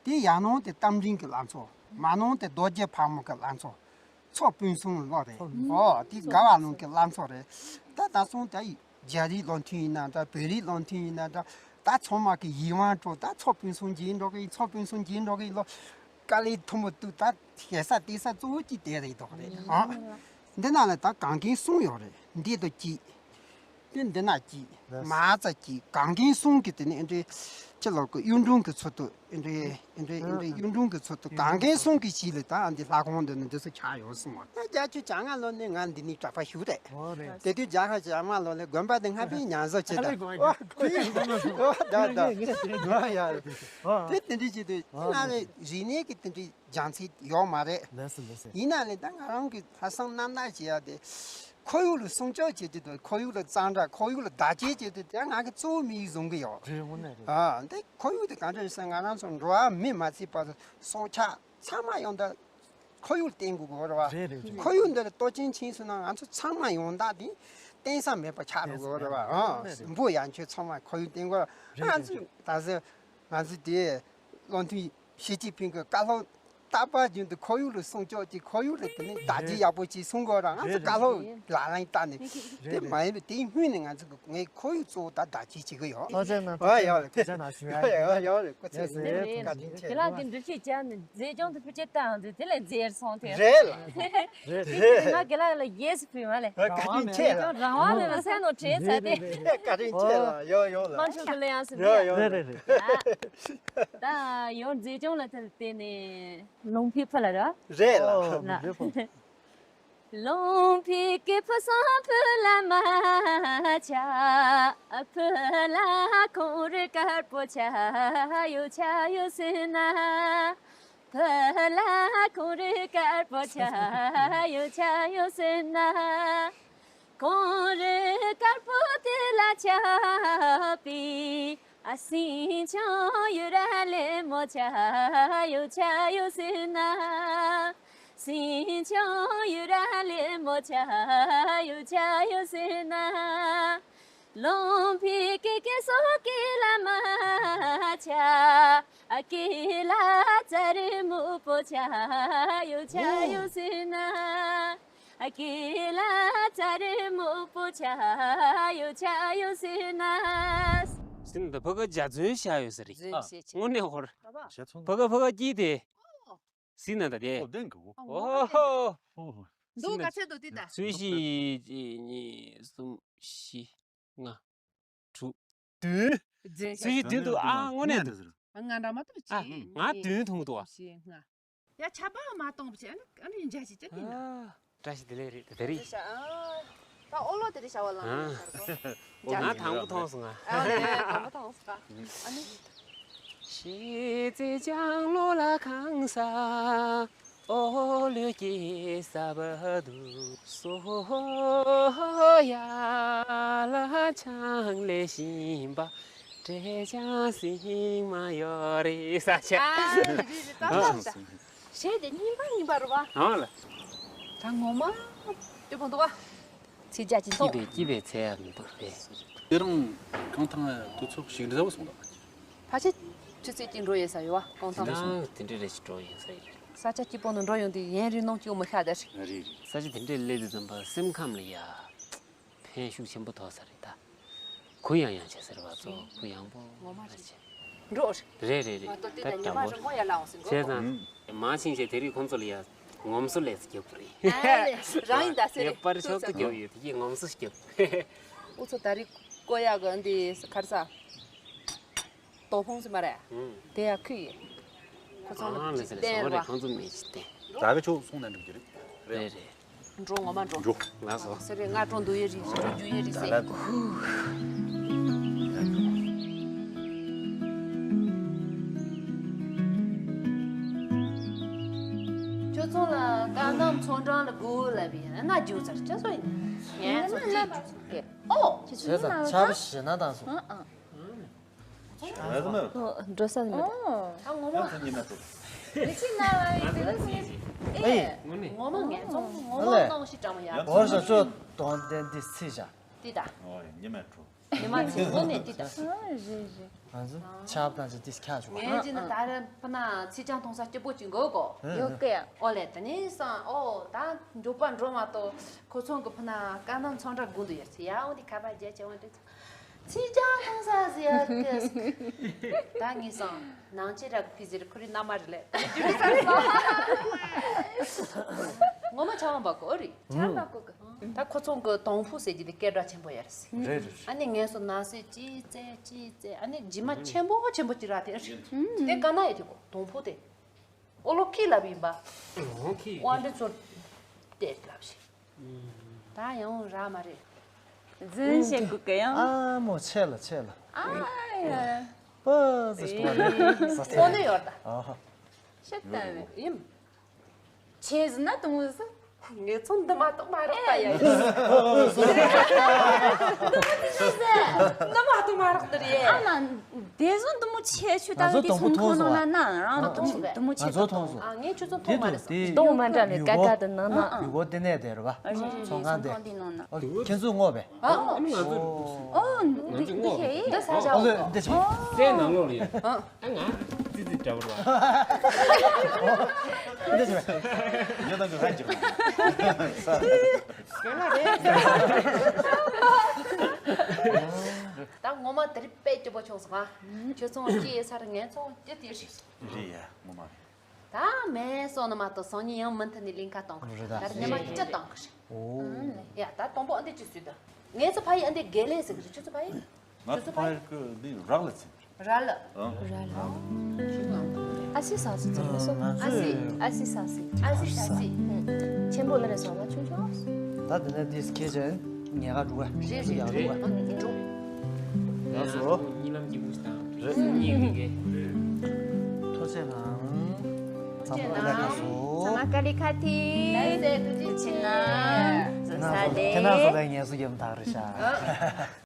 དེ་ཡར་ནང་དེ་རྟ་མགྲིན་གྱི་བླ་མཚོ། མར་ནང་དེ་རྡོ་རྗེ་ཕག་མོ་གི་བླ་མཚོ། མཚོ་སྤུན་གསུམ་ལོ་རེད། ཨོ་དེ་དགའ་བ་ལུང་གི་བླ་མཚོ་རེད། ད་ད་སོང་ད་རྒྱ་རིགས་བློ་མཐུན་ཡིན་ན་འདྲ་བོད་རིགས་བློ་མཐུན་ཡིན་ན་འདྲ་ད་ཚང་མ་གི་ཡིད་དབང་འཕྲོག་ད་མཚོ་སྤུན་གསུམ་འགྱིང་འགྲོ་གི་ཡིན། མཚོ་སྤུན་གསུམ་འགྱིང་འགྲོ་གི་ཡིན་ལོ། དཀའ་ལས་ཐུ་མོ་ཏུ་ད་ཞེ་ས་ལྟས་ས་གཙོ་བོ་གཅིག་དེ་རེད་དོ་རེད། ཨ། འདི་ན་ལ་ད་གངས་རྒན་གསུམ་ཡོད་རེད། འདི་དུ་གཅིག་དེ་འདི་ན་གཅིག་ལགས། མ་རྩ་གཅིག་གངས་རྒན་གསུམ་གྱི་དེ་ནས་ཨེ་འདྲའི་ཁྱི་ལོ་གི་གཡུང་དྲུང་གི་ཚུལ་དུ་ཨེ་འདྲའི་ཨེ་འདྲའི་ཨེ་འདྲའི་གཡུང་དྲུང་གི་ཚུལ་དུ་གངས་རྒན་གསུམ་གྱི་ཞིག་ལ་ད་འདི་ལྷ་ཁང་འདི་ནི་འདི་ཚོ་ཆགས་ཡོད་གསུངས་བ། ད་བརྒྱད་ཅུ་གྱ་ལྔ་ལོ་ནས་ང་འདི་ནས་གྲྭ་པ་ཞུགས་རེད། ཨོ་རེད། དེ་དུས་བརྒྱ་ཁ་གྱ་མ་ལོ་ལས་དགོན་པ་དེ་སྔ་པའི་ཉམས་གསོ་བྱེད་ད། ཨོ་ད་ད་ང་ཡ་དེ་དེ་འདྲའི་བྱེད་དུས་ང་རེ་རིག་གནས་ཀྱི་དེ་འདྲའི་སྦྱང་ཚད་ཡོད་མ་རེད། ལགས་སོ་ལགས་སོ། ཡིན་ན་ལས་ད་ང་རང་གི་ལྷག་བསམ་རྣམ་དག་བྱེད་ཡ་དེ་ཁོར་ཡུག་ལ་སྲུང་སྐྱོབ་བྱེད་དུས་དང་ཁོར་ཡུག་ལ་གཙང་སྦྲ་ཁོར་ཡུག་ལ་བདག་གཅེས་བྱེད་དུས་དེ་ང་གི་གཙོ་བོ་དམིགས་ཡུལ་བཟུང་གི་ཡོད། རེད་དངོས་གནས་རེད། ཨ་འདི་ཁོར་ཡུག་དེ་གང་འདྲ་ཡིན་ཟེར་ང་རང་ཚོ་འགྲོ་བ་མི་མ་ཚད་པ་སྲོག་ཆགས་ཚང་མ་ཡོང་ད། ཁོར་ཡུག་ལ་བརྟེན་དགོས་ཀྱི་ཡོད་རེད་བ། རེད་རེད་རེད། ཁོར་ཡུག་འདི་ལ་གཏོར་སྐྱོན་ཕྱིན་སོང་ན་ང་ཚོ་ཚང་མ་ཡོང་བདག་དེ་བརྟེན་ས་མེད་པ་ཆགས་འགྲོ་གི་ཡོད་རེད་བ། ཨང་། རེད་རེད། འབུ་ཡང་ཁྱོད་ཚང་མ་ཁོར་ཡུག་བརྟེན་དགོས། རེད་ང་ཚོས་རེད་རེད། ད་ཟེར་ང་ཚོས་དེ་བློ་མཐུན་ཞི་ཅིན་ཕིང་གི་བཀའ་སློབ་རྟག་པར་རྒྱུན་དུ་ཁོར་ཡུག་ལ་སྲུང་སྐྱོབ་ཀྱིས་ཁོར་ཡུག་ལ་དེ་ནས་བདག་གཅེས་ཡག་པོ་བྱེད་གསུང་དགོས་ར། ང་ཚོ་རེད་རེད། བཀའ་སློབ་ལག་ལེན་བསྟར་ནས་རེད་དེ་རེད། མ་ཡིན་པ་དེའི་སྔོན་ནས་ང་ཚོ་གི་ངའི་ཁོར་ཡུག་གཙོ་བོ་ད་བདག་གཅེས་བྱེད་ཀྱི་ཡོད། ཐུགས་རྗེ་གནང་། ཨ་ཡོད་རེད། ཐུགས་རྗེ་གནང་ཞུ་ཡ་ཡོད་རེད། ཡོད་རེད། སྐུ་ཚེ་རིང་། རེད་རེད། བཀའ་དྲིན་ཆེ། ཁྱེད་རང་གི་འདྲི་གཅོད་བྱས་ནས་མཛེས་ལྗོངས་དུ་ཕུལ་ཆེད་བཏང་ཚེ་དེ་ལས་མཛེས་སོང་ཐལ། རེད་ལ། རེད་རེད། ང་ཁྱེད་རང་ལ་ཡེ་སི་ཕུལ་མ་ལས། བཀའ་དྲིན་ཆེ་ལ། ཡང་རང་དབང་མེད་པ་སེམས་ནང་དྲན་ཚར་ཏེ། བཀའ་དྲིན་ཆེ་ལ། ཡོད་ཡོད་ལ། དམངས་ཁྲོད་ཀྱི་གླུ་དབྱངས་སུ་ཡོད་ཡོད་ལ། རེད་རེད་རེད། ད་ཡང་མཛེས་ལྗོངས་ལ་དེར་བརྟེན་ནས་ལུང་པའི་ཕུ་ལ་རེད་བ། རེད་ལ། ལུང་པའི་སྐྱེས་བུ་སོགས་ཕུ་ལ་མ་ཆགས། ཕུ་ལ་ཁོང་རང་དཀར་པོ་ཆགས་ཡོད་ཆགས་ཡོད་ཟེར་ན། ཕུ་ལ་ཁོང་རང་དཀར་པོ་ཆགས་ཡོད་ཆགས་ཡོད་ཟེར་ན། ཁོང་རང་དཀར་པོ་དེ་ལ་ཆགས་པའི་ཨ་སེང་ཆུང་ཡུ་ར་ལེ་མོ་ཆགས་ཡོད་ཆགས་ཡོད་ཟེར་ན། སེང་ཆུང་ཡུ་ར་ལེ་མོ་ཆགས་ཡོད་ཆགས་ཡོད་ཟེར་ན། ལོང་ཕི་ཀེ་ཀེ་སོ་ཀེ་ལ་མ་ཆ། ཨ་ཀེ་ལ་ཙ་རི་མུ་པོ་ཆ་ཡོ་ཆ་ཡོ་སི་ན། ཨ་ཀེ་ལ་ཙ་རི་མུ་པོ་ཆ་ཡོ་ཆ་ཡོ་སི་ན། སིན་ད་ཕ་ག་ཇ་རྫུན་བཤད་ཡོད་ས་རེད། རྫུན་བཤད་ཆེ། དངོས་གནས་ཧོར། ཞེ་ཚོང་ཕ་ག་ཕ་ག་སྐྱིད་དེ། སིན་ན་ད་དེ། ཨོ་བདེན་གི། ཨོ་ཧོ། འདུག་ག་ཚད་འདུག་དེ་ད། སུ་ཞིག་གཅིག་གཉིས་གསུམ་བཞི་ལྔ་དྲུག་བདུན། རྫུན་བཤད། སུ་ཞིག་བདུན་འདུག་ཨ་དངོས་གནས་འདུག་ང་འདྲ་མ་གཏོགས་ཨ་གཅིག་ང་བདུན་མཐོང་གི་འདུག་ཨ། བཞི་ལྔ། ཡ་ཆ་པ་མ་གཏོང་བྱས་ཨ་ནི་འཇའ་ཞིག་ཅི་ཡིན་ན། བཀྲ་ཤིས་བདེ་ལེགས་རེད་དེ་རིང་། ད་ཨོ་ལོ་དེ་རིང་ཤ་བ་ལ་ཨ། ང་དང་པོ་མཐོང་སོང་ང་། ཨ་ནི་དང་པོ་མཐོང་སོང་ང་། ཨ་ནི། ཤེས་ཚེ་ལྕང་ལོ་ལ་གང་ས། ཨོ་ལོས་ཀྱི་ས་བ་དུ་སོ་ཡ་ལ་ཆང་ལས་བཞིན་པ། བྲེ་ཆང་སིང་མ་ཡོ་རི་ས་ཆ། ཨ་རི་རི་ད་ད་ད། ཞེས་དེ་རྙིང་པ་རྙིང་པ་རུ་བ། ཨང་ལ། ད་ངོ་མ་དེ་བོ་འདུག་བ། ཚིག་རྒྱ་ཅི་སོང་། སྐྱིད་པའི་སྐྱིད་པའི་ཚལ་ཡང་མི་འདུག་པས། དེ་རིང་གང་ཐང་དུས་ཚོད་ཞིག་འདྲ་བོ་སོང་ལ། ཕལ་ཆེར་ཆུ་ཚོད་གཅིག་འགྲོ་ཡོད་ས་ཡོད་བ་གང་ཐང་། དེ་འདྲ་རེ་ཞིག་འགྲོ་ཡོད་ས་ཡིན། ས་ཆ་སྐྱིད་པོ་ནང་འགྲོ་ཡོང་དུས་ཡན་རིང་ནང་སྐྱོ་མི་ཤ་དེ་རེད། རེད་རེད། ས་ཆ་དེ་འདྲའི་སླེབས་དུས་ཙམ་པ་སེམས་ཁམས་ལ་ཡ། ཕན་ཤུགས་ཆེན་པོ་ཐོགས་ས་རེད་ད། གུ་ཡངས་ཡངས་བྱས་ཟེར་བ་ཚོ་གུ་ཡངས་པོ་ངོ་མ་རེད། རེད་བྱས། འགྲོ། རེད་རེད་རེད། ང་ཏོ་དེ་ད་ད་ཉི་མ་དྲང་པོ། རིང་པོ་ཡར་ལ་འོང་ཟིན་བྱས་གོ། ཙང་། མང་ཆེན་བྱས་དེ་རིང་ཁོང་ཚོ་ལ་ཡ་ངོམ་སོ་ལས་སུ་རྒྱབ་དགོས་རེད། ཨ་ལས་རང་ཡིན་ད་ཟེར་ལེགས་པར་ཤོག་ཏུ་རྒྱབ་ཡོད་དེ་ཡིས་ངོམ་སོ་རྒྱབ། ཨུ་ཚོ་ད་རིང་ཀོ་ཡ་གི་འདི་གར་ས། དོ་ཕོང་སི་མ་རེད། ཨུམ། དེ་ཡ་ཁུ་ཡི། ཁོ་ཚང་ལ་ཨང་ལ་ཅིག་ཟེར་བསྟན་སོང་རེད་ར། ཁོང་ཚོ་མི་ཅིག་བསྟན། ད་གི་ཆོག་སོང་ན་འགྲིག་གི་རེད། རེད་རེད། འགྲོ་ངོ་མ་འགྲོ། འགྲོ། ལགས་སོ། སེ་རེ་ང་གྲོང་འདུག་ཡེ་རིག་འགྲོ་རྒྱུ་ཡེ་རིག་སེ། ད་ལ་གོ། ཁྱོད་ཚོ་ལ་ཀ་ནམ་ཚོང་འབྲང་ལ་དགོས་ལབ་ཡིན་ན་རྒྱུ་ཚར་ཅི་སོ་ཡིན། ངས་ཚོ་ཅི་རྒྱུ་ཚར། ཨོ། ཁྱེད་ཚོ་ཡིན་ན་ཆ་བ་ཞེ་ན་དང་སོ། ཨང་ཨང་། འགྲོ་ས་མེད། ཨོ། འགྲོ་ས་མེད། ཨོ། ད་ངོ་མ། ང་ཚོ་ཉི་མ་ཚོ། མི་ཚེ་ན་ལ་ཡི་དེ་ལ་སི། ཨེ། ངོ་ནས། ངོ་མ་ངན་ཚོང་ངོ་མ་ཨ་ལས། གནང་ཞིག་དྲང་མོ་ཡ། འོ་ཞོ་ཤོ་དོན་ལྡན་འདི་སི་བྱ། འདི་ད། ཨོ་ཉི་མ་འགྲོ། ཉི་མ་ཚེ་ངོ་ནས་འདི་ད། ཨ་རེད་རེད། ང་ཚོ་ཆབ་དང་ཅི་ཏིས་ཁྱག་བྱུང་བ། ངས་ཅི་ན་ད་ར་ཕ་ན་ཚིག་ཅང་མཐོང་ས་སྐྱིད་པོ་ཅིག་འགོ་གོ། ཡོད་ཀི་ཡ། ཨོ་ལས་ད་ནི་སང་ཨོ་ད་འགྲོ་པ་འགྲོ་མ་གཏོགས་ཁོ་ཚོང་གི་ཕ་ན་ཀ་ནམ་ཚོང་འདྲ་དགོས་འདུག་ཡ་ཚེ་ཡ་འོ་འདི་ཁ་པར་རྒྱ་ཆེ་བ་འདྲ། ཚིག་ཅང་མཐོང་ས་ཟེར་ཡ་ཀི། ད་ངས་སང་ནང་ཆེ་ར་ཕི་ཟེར་ཁོ་རི་ན་མ་རེད་ལས། ངོ་མ་ཆ་བ་འབག་གོ་ཨོ་རི། ཆ་འབག་གོ་གི། ད་ཁོ་ཚོང་གི་དོང་ཕུ་ཟེར་གྱི་དེ་སྐད་གྲགས་ཆེན་པོ་ཡོད་རེད། རེད་རེད། ཨ་ནི་ངས་སོ་ན་སོས་ཅི་བཙལ་ཅི་བཙལ་ཨ་ནི་རྗེས་མ་ཆེན་པོ་ཆེན་པོ་ཅི་ར་དེ་རེད། དེ་ག་ན་ཡོད་དེ་གོ་དོང་ཕུ་དེ། ཨོ་ལོ་ཁི་ལབ་ཡིན་པ། ཨོ་ཁི། དབང་འདྲེན་ཚོ། དེ་ལབ་ཤིག་ད་ཡང་ར་མ་རེད། རྫུན་བཤད་དགོས་གི་ཡང་། ཨ་མོ་ཆེ་ལ་ཆེ་ལ། ཨ་ཡ། པ་ཟེར་ཏོ་རེད། ཁོ་ནི་ཡོད་ད། ཨ་ཧ། ཤད་ད་རེད། ཡིན། ཆེ་ཟིན་ན་དུང་ཟིན། ངེད་ཚོ་འདི་མ་གཏོགས་མ་རག་པ་ཡ་ཡིན། འདི་མ་གཏོགས་མ་རག་ནི་རེད། ཨ་ན་དེ་ཚོ་འདི་མོ་ཆེ་ཆུ་ང་ཚོ་ལྟ་བུ་དེ་དང་པོ་ཚོང་ཁང་མཐོང་ནང་སོང་ན་ན་རང་ང་ཚོ་འདི་མོ་ཆེ་ང་ཚོ་མཐོང་སོང་། ཨ་ངས་ཁྱོད་ཚོ་མཐོང་མ་རེད་སོང་། དེ་དུ་དུང་མ་འདྲ་ལས་ཀ་ཀ་དུ་ནང་ན། ཡུལ་སྐོར་ལྟེ་གནས་དེ་རེད་པ། རེད་རེད་ཚོང་ཁང་དེ། ཚོང་ཁང་དེ་ནང་ན། ཨོ་ཁྱེད་ཚོ་ངོ་བས། ཨ་ཨ་ནི་ང་ཚོ། ཨོ་འདི་འདི་ཧེ་འདི་ས་ཞག་ཨོ་ལེ་འདི་ཆེ། ཨ་ང་ཙི་ཙི་འདྲ་བོ་རེད་པ། འདི་ཆེ། ཡོད་དང་གི་ཧ་ཅིག་ད་ངོ་མ་དེ་རིགས་དཔེ་སྐྱིད་པོ་བྱུང་སོང་ང་། ཁྱོད་ཚོ་སྐྱིད་ས་རེད། ངས་ཚོ་སྐྱིད་དེ་རེད། རེད་ཡ་ངོ་མ་རེད། ད་མེད་སོང་ནི་མ་གཏོགས་སང་ཉིན་ཡང་མུ་མཐུད་ནས་གླིང་ཁ་གཏོང་གི་རེད། ད་ཉི་མ་བཅུ་གཏོང་གི་རེད། ཨོ། ཡ་ད་དང་པོ་ཨ་འདི་ཅི་ཟོས་ད། ངས་ཚོ་ཕ་ཡི་ཨ་འདི་དགེ་ལེགས་ཟེར་གི་རེད། ཁྱོད་ཚོ་ཕ་ཡི། ང་ཚོ་ཕ་ཡི་གི་འདི་རག་ལ་ཚིག་ར་ལ། ཨ། ར་ལ། ཨ་སི་ས་སི་ཚོ་མི་སོ། ཨ་སི། ཨ་སི་ས་སི། ཨ་སི་ས་སི། ཆེན་པོ་ལ་རེ་སོང་ལ་ཆུང་ཆུང་། ད་དེ་ནས་འདི་ཁེ་ཅན་ཉེ་ག་འགྲོ་ག་རེད་རེད་ཡག་རེད། འགྲོ་ག་ཨ་འགྲོ། ཡག་སོ། གཉིད་ལམ་སྐྱིད་པོ་ཞིག་དང་རེད། གཉིད་མི་དགེ། ཐུགས་རྗེ་གནང་། ཚང་མ་ལ་ཁ་སོ། ཚང་མ་ཀ་ལི་ཁ་ཐི། ལགས་སེ་ཐུགས་རྗེ་ཆེ་གནང་། ཁྱེད་རྣམ་ཚོ་ལ་ངལ་གསོ་རྒྱབ་ཐག་རེད་ཤག